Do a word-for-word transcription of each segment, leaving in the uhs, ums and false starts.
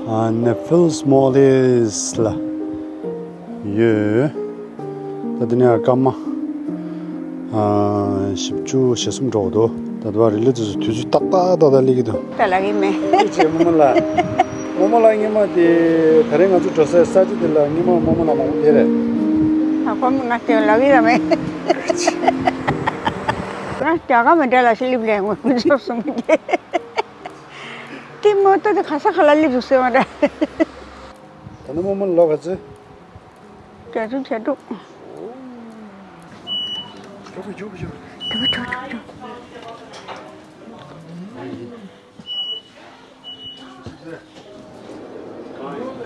ཨ་ནེ་ཕིལ་སྨོ་ལིས་ལ་ཡོད། ད་དེ་ནས་སྐར་མ་ཨ་བཞི་བཅུ་ཞེ་གསུམ་འགྲོ་འདུག་ད་དུ་བ་རི་ལི་དུས་སུ་དུས་ཚོད་ཏག་ཏག་ཏག་ཏག་སླེབས་ཀྱི་འདུག་ད་ལབ་ཀྱི་མེད། ཅེས་རྨོ་མོ་ལགས། རྨོ་མོ་ལགས་སྔོན་མ་དེ་ད་རེས་ང་ཚོ་འགྲོ་སའི་ས་ཆ་དེ་ལ་སྔོན་མ་རྨོ་མོ་ལགས་མང་པོ་ཕེབས་རེད། ཨ་ཁོ་མི་ང་དེ་ལབ་ཀྱི་ར་མེད། ང་རྒྱ་གར་མི་འདྲ་ལ་ཞིག་སླེབས་ལས་ངོ་ཚོ་གསུམ་གྱི། དེ་མོ་ཏོ་དེ་ག་ས་ག་ལ་སླེབས་འདུག་ཟེར་བ་འདྲ། ད་ནི་རྨོ་མོ་ལོ་ག་ཚོད། བརྒྱད་ཅུ་གྱ་དྲུག་ཞུ་གི་ཞུ་གི་ཞུ།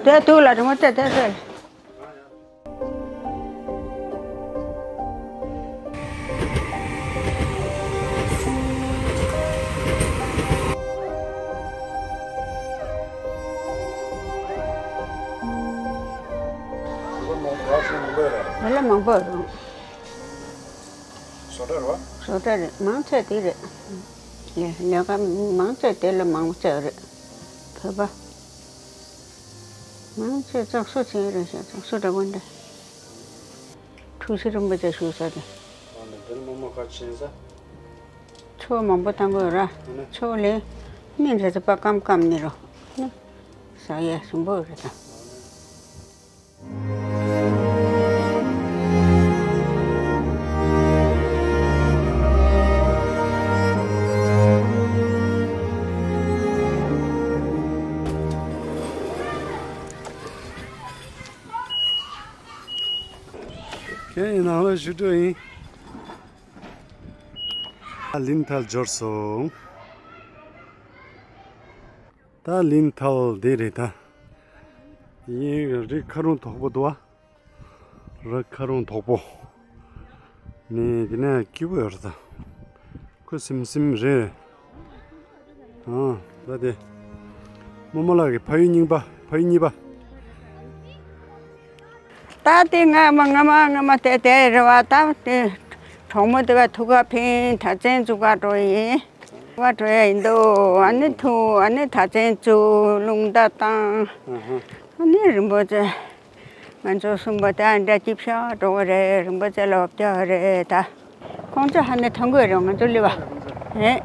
དེ་དུག་ལ་རི་མོ་བལྟས་བལྟས་བལྟས། མི་ལ་མང་པོ་རེད། བཟོ་གྲྭ་རེད་བ། བཟོ་གྲྭ་རེད། མང་ཆེ་དེ་རེད། ལས་ལས་ཀ་མང་ཆེ་དེ་ལ་མང་ཆེ་རེད། བོད་པ་མང་ཆེ་བཙོག་གསོ་བྱས་རེད་ཤག་བཙོག་གསོ་འདྲ་པོ་འདྲ། འཁྲུག་ཆེན་རིན་པོ་ཆེ་བཞུགས་ས་དེ། འོ་ན་འདིར་རྨོ་མོ་ཁ་ཕྱིན་ས། ཆུ་མང་པོ་བཏང་དགོས་ར། འོ་ན། ཆུ་ལས་ནི་འདྲ་ཚོད་པ་སྐམ་སྐམ་ནི་རོ། ནི་ཟ་ཡ་ཞིམ་པོ་རེད་ད། ཁྱེད་ཡིན་ནང་ལ་ཞུ་འགྲོ་ཡིན། ད་ལིན་ཐལ་འབྱོར་སོང་། ད་ལིན་ཐལ་འདི་རེད་ད། ཡིན་རི་ཁ་རོང་དོག་པོ་འདུག་ཨ། རི་ཁ་རོང་དོག་པོ། ནི་འདི་ནས་སྐྱིད་པོ་ཡོད་རེད་ད། ཁུ་སིམ་སིམ་རེད། ཨང་། ད་དེ། རྨོ་མོ་ལགས་ཀྱི་ཕ་ཡུལ་རྙིང་པ། ཕ་ཡུལ་གཉིས་པ། ད་དེ་སྔ་མ་སྔ་མ་སྔ་མ་དེ་དེ་རེད་བ། ད་དེ་གྲོགས་མོ་དེ་བ་ཐུག་ག་ཕིན་གྲྭ་བཙུན་བཙུགས་ག་འགྲོ་ཡིན། བ་འགྲོ་ཡ་ཡིན་འདུག་ཨ་ནི་ཐུག་ཨ་ནི་གྲྭ་བཙུན་བཙུགས་རླུང་རྟ་བཏང་། ཨ་ཧ། ཨ་ནི་རིན་པོ་ཆེ། ང་ཚོ་གསུམ་པོ་དེ་ཨ་འདྲ་ཅིག་ཕྱག་འགྲོ་གི་རེད། རིན་པོ་ཆེ་ལ་འོ་བརྒྱབ་རེད་ད། ཁོང་ཚོ་ཧ་ནས་ཐོན་གི་རེད། ང་ཚོ་སླེབས་པ་རེད།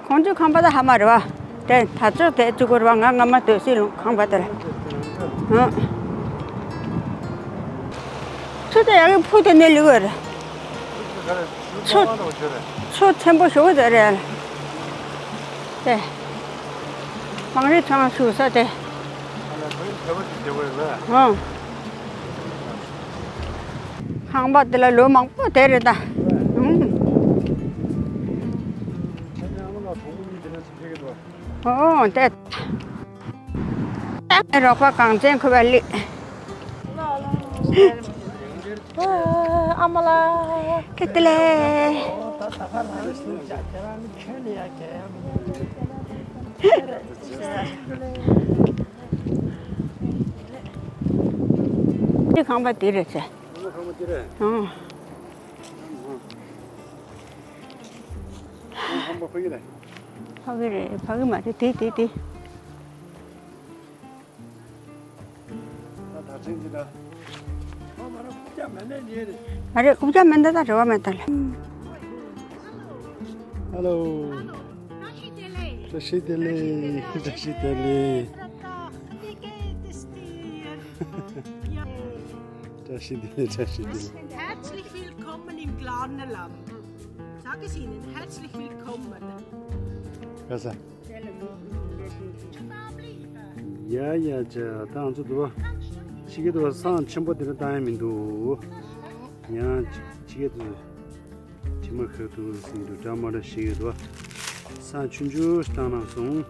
ཁོང་ཚོ་ཁང་པ་ད་ཧ་མ་རེད་བ། དེ་ད་ཚོད་དེ་བཙུགས་གི་རེད་བ། ང་སྔ་མ་སྡོད་སྲིད་ལུང་ཁང་པ་དེ་ལ། ཨང་། ཚོད་དེ་ཡག་གི་ཕུག་དེ་ནས་ལུས་གི་རེད། ཆུ། ཆུ་ཆེན་པོ་ཞེ་པོ་ཅིག་རེད། དེ། བང་རི་ཚང་བཞུགས་ས་དེ། ཨང་། ཁང་པ་དེ་ལ་ལོ་མང་པོ་དེ་རེད་ད། ཨང་། ཨོ་དེ། རོགས་པ་གངས་ཅན་ཁུ་བ་ལི། ཨ་མ་ལ། ཁེ་ཏི་ལེ། འདི་ཁང་པ་འདི་རེད་ཟེར། ཁང་པ་འདི་རེད། ཨང་། ཁང་པ་ཕ་གི་རེད། ཕ་གི་རེད། ཕ་གི་མ་རེད། དེ་དེ་དེ། ད་ད་ཆེན་གྱི་ད། ཨ་རེ་རྐུབ་བཀྱག་མེད་ན་ད་རེ་བ་མེད་ད་ལེ། ཧ་ལོ། བཀྲ་ཤིས་བདེ་ལེགས། བཀྲ་ཤིས་བདེ་ལེགས། བཀྲ་ཤིས་བདེ་ལེགས། བཀྲ་ཤིས་བདེ་ལེགས། བཀྲ་ཤིས་བདེ་ལེགས། Herzlich willkommen im Glarnerland. Sag es ihnen, herzlich willkommen. ག་ས། ཡ་ཡ་ཅེ་ད་ང་ཚོ་འདུག་བ། ཕྱི་རྒྱལ་དུ་བ་སང་ཆེན་པོ་དེ་འདྲ་བཏང་ཡ་མི་འདུག་ཡང་ཕྱི་རྒྱལ་དུ་དྲི་མ་ཁ་ཐུག་སིང་དུ་འདྲ་མ་འདྲ་ཞིག་ཡོད་དུ་བ། སང་ཆུང་ཆུང་བཏང་ན་སོང་།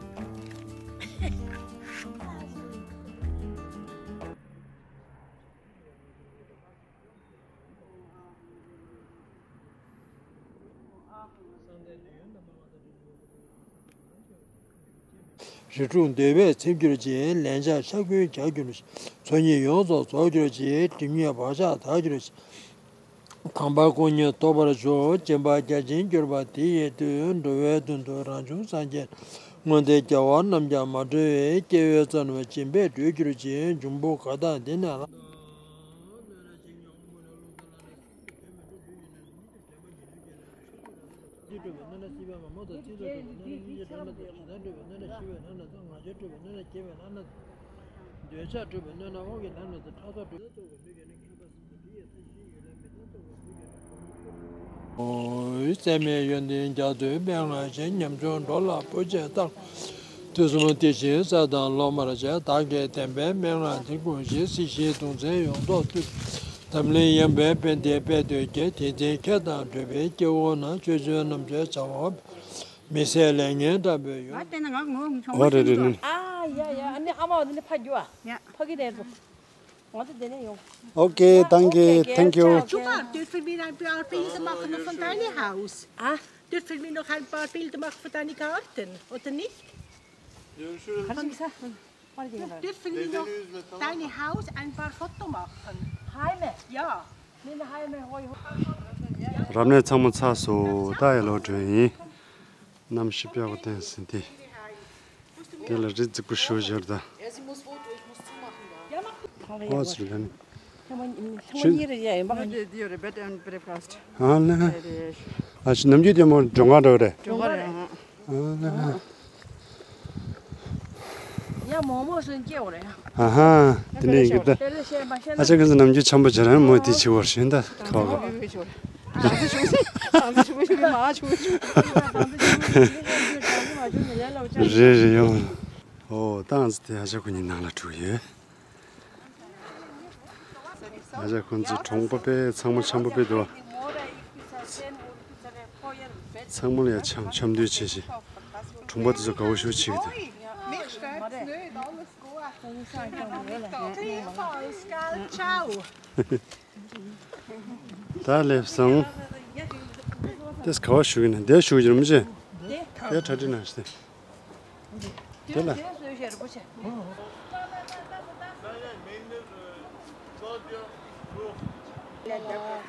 རི་ཁྲོད་འདོད་པས་འཚིམ་གྱུར་ཅིག་ལན་ཆགས་ཤ་འཁོན་རྒྱག་གྱུར་ཅིག་ཚོགས་གཉིས་ཡོངས་རྫོགས་རྫོགས་གྱུར་ཅིག་སྒྲིབ་གཉིས་བག་ཆགས་དག་གྱུར་ཅིག་དམ་པ་སྐུ་གཉིས་རྟོགས་པར་ཤོག་སྦྱིན་པ་རྒྱ་ཆེན་གྱུར་པ་དེ་ཡི་མཐུས། འགྲོ་བའི་དོན་དུ་རང་བྱུང་སངས་རྒྱས་ སྔོན་དེ་རྒྱལ་བ་རྣམས་ཀྱང་མ་གྲོལ་བའི་སྐྱེ་བོའི་རྩ་ནས་སྦྱིན་པས་གྲོལ་གྱུར་ཅིང་འབྱུང་པོ་གང་དག་འདི་ནས་ལ། འདོད་ཆགས་སྤྲོས་པའི་གནས་ལ་ང་རྒྱལ་སྤྲོས་པའི་གནས་ལ་ཞི་བའི་ལྷ་ན་འདོད་ཆགས་སྤྲོས་པའི་གནས་ལ་སྐྱེ་བའི་ལྷ་ན་འདོད་ཆགས་སྤྲོས་པའི་གནས་ལ་དབང་གི་ལྷ་ན་ཕྲག་དོག་སྤྲོས་པའི། ཨོ། ཚད་མེད་ཡོན་ཏན་རྒྱ་མཚོའི་དཔལ་ལ་ཞེན། ཉམ་ཆུང་འགྲོ་ལ་སྤོ་བྱའི་རྟགས། དུས་གསུམ་དེ་བཞིན་གསལ་དང་ལོག་མར་བྱས། བདག་གིས་བསྟན་པའི་མན་ངག་འདི་ཀུན་ཞིག་སྲིད་ཞིའི་གདུང་སེམས་ཡོངས་རྫོགས་བཏུལ། འཛམ་གླིང་ཡངས་པའི་བན་དེའི་དཔལ་དུ་སྐྱེ། དེ་འཛིན་ཁྱེད་དང་འགྲོགས་པའི་སྐྱེ་བོ་རྣམས། ཆོས་སྤྱོད་རྣམ་དཔྱོད་བྱ་བ་མི་ཟད་ལས་ངན་དགྲ་བོས་ཡོང་། ཨ་དེ་ན་ང་ངོ་ཆུང་ཨོ་རེད་རེད་རེད། ཨ་ཡ་ཡ། ཨ་ནི་ཨ་མ་འོ་དེ་ནི་ཕ་རྒྱུ་ཨ། ཡ། ཕ་གི་དེ་ཚོ། ང་ཚོ་དེ་ནས་ཡོང་། Okay, danke, thank you. Super, dürfen wir ein paar Bilder machen von deinem Haus? Ah? Dürfen wir noch ein paar Bilder machen von deinem Garten, oder nicht? Dürfen wir noch dein Haus ein paar Foto machen? Heime? Ja. རབ་གནས་ཚང་མ་ཚར་སོང་། ད་ཡར་ལོག་འགྲོ་ཡིན། གནམ་གཤིས་དཔེ་ཡག་པོ་བསྟན་ཟིན་ཏེ། དེ་ལ་རི་རྫིག་པོ་ཞིག་བཞག་ད། ཨོ་ཙི་ལ་ནི། ལྷ་མོ་གཉིས་རེད་ཡ་ཡིན་པ། འདི་ཡོད་རེད། Bed and Breakfast། ཨ་ལ། ཨ་ཅེ་ནམ་རྒྱུན་དེ་མོ་མགྲོན་ཁང་འགྲོ་རེད། མགྲོན་ཁང་རེད། ཨ་ལ། ཡ་མོག་མོག་སོན་སྐྱེ་བ་རེད། ཨ་ཧ། དེ་ནས་ཡིན་གི་ད། ཨ་ཅེ་ཁ་ས་ནམ་རྒྱུན་འཆམ་པོ་བྱེད་རང་མོ་དེ་བྱེད་བར་ཞུན་ད་ཁ་བ། རེད་རེད་ཡོང་། ཨོ་ཏང་ཙི་དེ་ཨ་ཅག་ཁོ་གཉིས་ནང་ལ་འགྲོ་ཡོད། ཨ་ཅག་ཁོ་ཚོའི་གྲོང་པ་དཔེ་ཚང་མ་འཆམ་པོ་དཔེ་འདུག་ཚང་མ་ལ་ཡ་འཆམ་འཆམ་མཐུན་བྱེད་ཤིང་། གྲོང་པ་དེ་ཚོ་དགའ་བོ་ཞེ་པོ་བྱེད་ཀྱི་འདུག Ciao. ད་སླེབས་སོང་། དེས་ག་བ་བཞུགས་ཡིན་ན་དེ་བཞུགས་ཀྱི་རེད་མི་ཤེས། དེ་གྲ་སྒྲིག་གནང་ཞིག་དེ་ལ།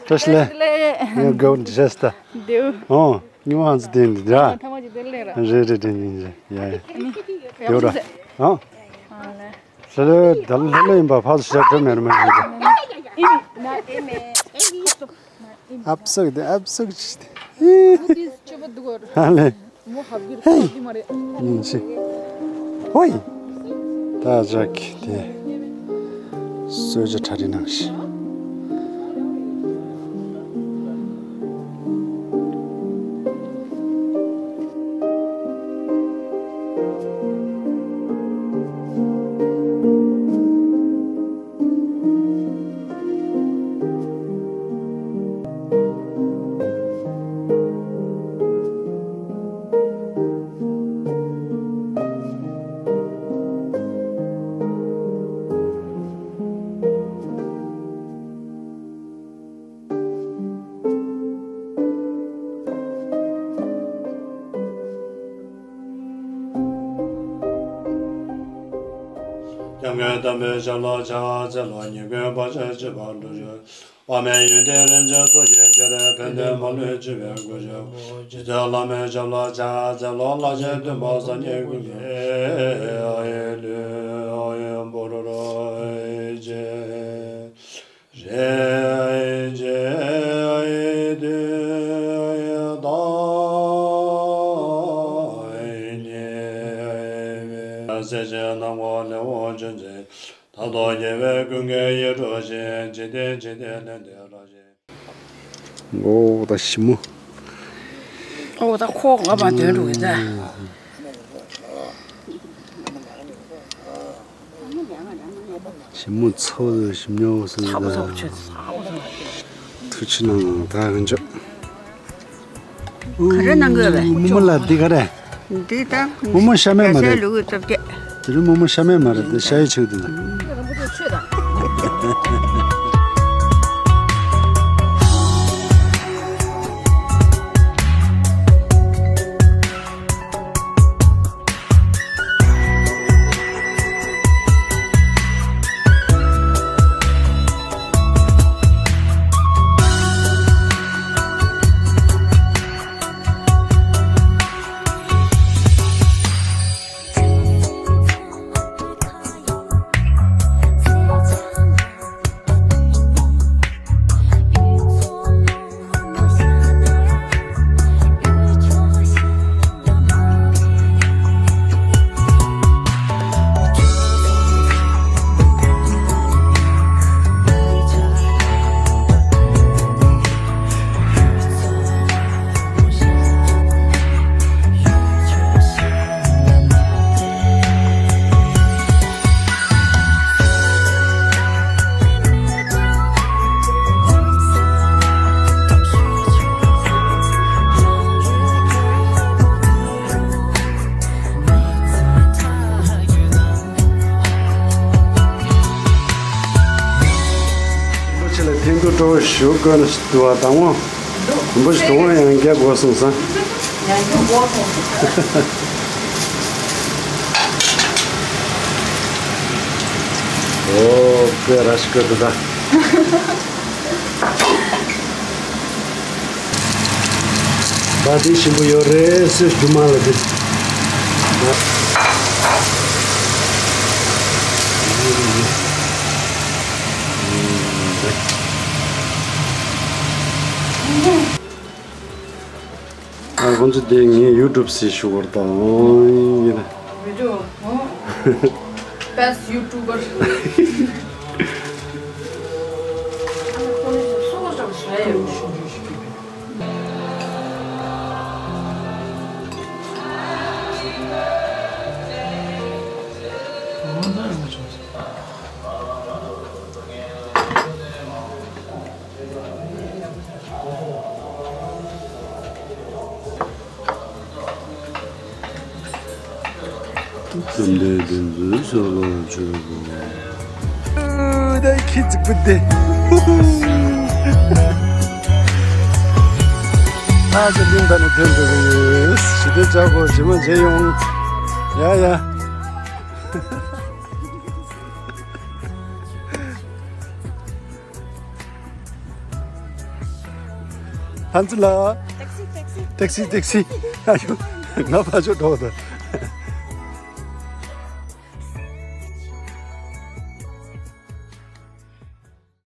བཀྲ་ཤིས་བདེ་ལེགས། ངས་དགའ་བོ་འདི་བྱས་ད། འདིའུ། ཨོ། ཉི་མ་ཧང་ཚ་དེ་འདི་ར། ཐ་མ་ཅིག་དེ་ལེན་ར། རེད་རེད་རེད་རེད་རེད། ཡ་ཡ། ཡོད་ར། ཨ། ཨ་ལེ། ལྷ་ལྷ་ལྷ་ལྷ་ཡིན་པ་ཕར་ཚུར་ཞབས་བྲོ་མེར་མེར་ཡིན་པ། ཨབ་སག་དེ་ཨབ་སག་ཅི་དེ། ཨ་ལེ། ཧེ། ཡིན་ཅི། ཧོꯏ། ད་ཅག་གི་དེ། གསོལ་ཇ་གྲ་སྒྲིག་གནང་ཞིག་སྐྱབས་མགོན་དམ་པའི་ཞབས་ལ་ཕྱག་འཚལ་ལོ། ཉེས་ཀུན་བར་ཆད་ཞི་བར་འགྲོ་ཞིང་། དཔག་མེད་ཡོན་ཏན་རིན་ཆེན་ཚོགས་ཀྱི་རྗེ་རེད། ཕན་བདེ་མ་ལུས་སྤྱི་བོའི་སྐུ་ཞབས། རྗེ་བཙུན་བླ་མའི་ཞབས་ལ་ཕྱག་འཚལ་ལོ། ལྷ་ཞིང་མཐུན་པ་སངས་རྒྱས་ཀུན་གྱི་ཨ་ཡེ་ལུས་ཨ་ཡེ་བོ་རོ་རོ་ཨེ་ཅེ། རེ་ཅེ་ཨེ་དུ་ཨེ་ད་ཨེ་ཉེ་ཨེ་བེ། སྲས་ཆེན་ནམ་མཁའ་ལས་འོངས་ཆོས་མཛད། དང་ཐོག་རྒྱལ་བའི་ཀུན་དགའ་ཡིད་འཕྲོག་བཞིན། འཇིག་རྟེན་འཇིག་རྟེན་ལས་འདས་རང་བཞིན། ཨོ་ད་ཞི་མོ། ཨོ་ད་ཁོག་ང་མ་དོན་འགྲོ་གི་ད། ཞི་མོ་ཚ་བོ་ཞིམ་ཉོག་སོང་ད། ཚ་བོ་ཚ་བོ་ཆེ་ཚ་བོ་ཚ་བོ། ཐུགས་ཆེ་གནང་ད་གང་ཅོག་ག་རེ་གནང་དགོས་རེད། རྨོ་མོ་ལ་འདི་ག་རེ། འདི་ད། རྨོ་མོ་ཤ་མེད་མ་རེད། རྒྱ་ཆེ་ལུག་གི་བཙོ་བྱས། དེ་རིང་རྨོ་མོ་ཤ་མེད་མ་རེད་དེ་ཤ་ཡི་ཆགས་འདུག་ད། སྤྲོ་ཞུ་དགོས་ནི་ཞིག་འདུག་བ། དང་པོ་རིན་པོ་ཆེ་དང་པོ་ཡང་རྒྱག་དགོས་སོང་ས། ཡང་རྒྱག་དགོས་སོང་ས། ཨོ་དཔེ་ར་ཞིག་དགོས་འདུག་ད། བ་དེ་ཞིམ་པོ་ཡོད་རེད་ཟེར་རྒྱུ་མ་ལ་དེ། ཨ་ཁོང་ཚོ་དེ་ངའི་ཡུ་ཊུབ་སི་ཞུ་བར་དང་ཡིན། བི་ཌིའོ། Best YouTuber. ཨ་ཅེ་ལིང་ད་ནི་ཐོན་འགྲོ་གི་ཡོད། ཞི་བདེ་བཅའ་སྒོ་ཇི་མ་བྱེད་ཡོང་། ཡ་ཡ། ཧན་ཙི་ལ། ཏེག་སི་ཏེག་སི། ཨ་ཡོ། ང་ཕ་ཆོ་འགྲོ་ད།